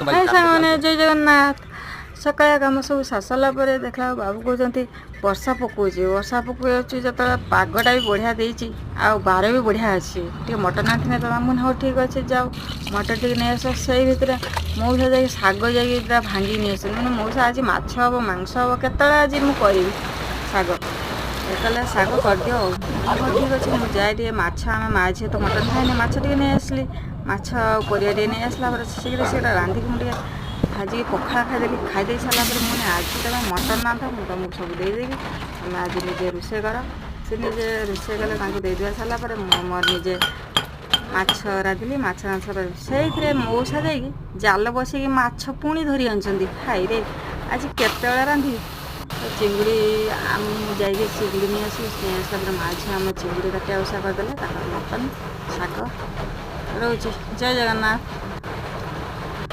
High ସାଙ୍ଗମାନେ, ଜୟ ଜଗନ୍ନାଥ। ସକାଳେ କାମ ସବୁ ସାରି ସାରିଲା ପରେ ଦେଖିଲା ବାବୁ କହୁଛନ୍ତି ବର୍ଷା ପକଉଛି। ବର୍ଷା ପକଉଛି ଯେତେବେଳେ, ପାଗଟା ବି ବଢ଼ିଆ ଦେଇଛି ଆଉ ବାର ବି ବଢ଼ିଆ ଅଛି, ଟିକେ ମଟନ୍ ଆଣିଥିଲେ ତ। ମୁଁ ହଉ ଠିକ୍ ଅଛି, ଯାଉ ମଟନ୍ ଟିକେ ନେଇ ଆସ। ସେଇ ଭିତରେ ମଉସା ଯାଇକି ଶାଗ ଯାଇକି ପୁରା ଭାଙ୍ଗିକି ନେଇ ଆସୁଛନ୍ତି। ମାନେ ମଉସା, ଆଜି ମାଛ ହେବ, ମାଂସ ହେବ କେତେବେଳେ? ଆଜି ମୁଁ କରିବି ଶାଗ। କହିଲେ ଶାଗ କରିଦିଅ। ଆଉ ହଉ ଠିକ୍ ଅଛି, ମୁଁ ଯାଏ ଟିକେ ମାଛ। ଆମେ ମା ଝିଅ ତ ମଟନ୍ ଖାଇନି, ମାଛ ଟିକେ ନେଇ ଆସିଲି। ମାଛ ଆଉ ପରିବା ଟିକେ ନେଇ ଆସିଲା ପରେ ଶୀଘ୍ର ଶୀଘ୍ର ରାନ୍ଧିକି ମୁଁ ଟିକେ ଭାଜିକି ପଖାଳ ଖାଇଦେଲି। ଖାଇଦେଇ ସାରିଲା ପରେ ମୁଁ ଆଜି ତମେ ମଟନ୍ ରାନ୍ଧ, ମୁଁ ତମକୁ ସବୁ ଦେଇଦେବି, ତମେ ଆଜି ନିଜେ ରୋଷେଇ କର। ସେ ନିଜେ ରୋଷେଇ କଲେ। ତାଙ୍କୁ ଦେଇଦେବା ସାରିଲା ପରେ ମୁଁ ମୋର ନିଜେ ମାଛ ରାନ୍ଧିଲି। ମାଛ ରାନ୍ଧି ସାରିଲା ପରେ ସେଇଥିରେ ମଉସା ଯାଇକି ଜାଲ ବସେଇକି ମାଛ ପୁଣି ଧରି ଆଣିଛନ୍ତି। ହାଇରେ, ଆଜି କେତେବେଳେ ରାନ୍ଧିବି? ଚିଙ୍ଗୁଡ଼ି ମୁଁ ଯାଇକି ଚିଙ୍ଗୁଡ଼ି ନେଇ ଆସିଲି। ନେଇ ଆସିଲା ପରେ ମା ଝିଅ ଆମ ଚିଙ୍ଗୁଡ଼ି କାଟିବା ଓଷା କରିଦେଲେ। ତାଙ୍କର ମଟନ୍ ଶାଗ ରହୁଛି। ଜୟ ଜଗନ୍ନାଥ।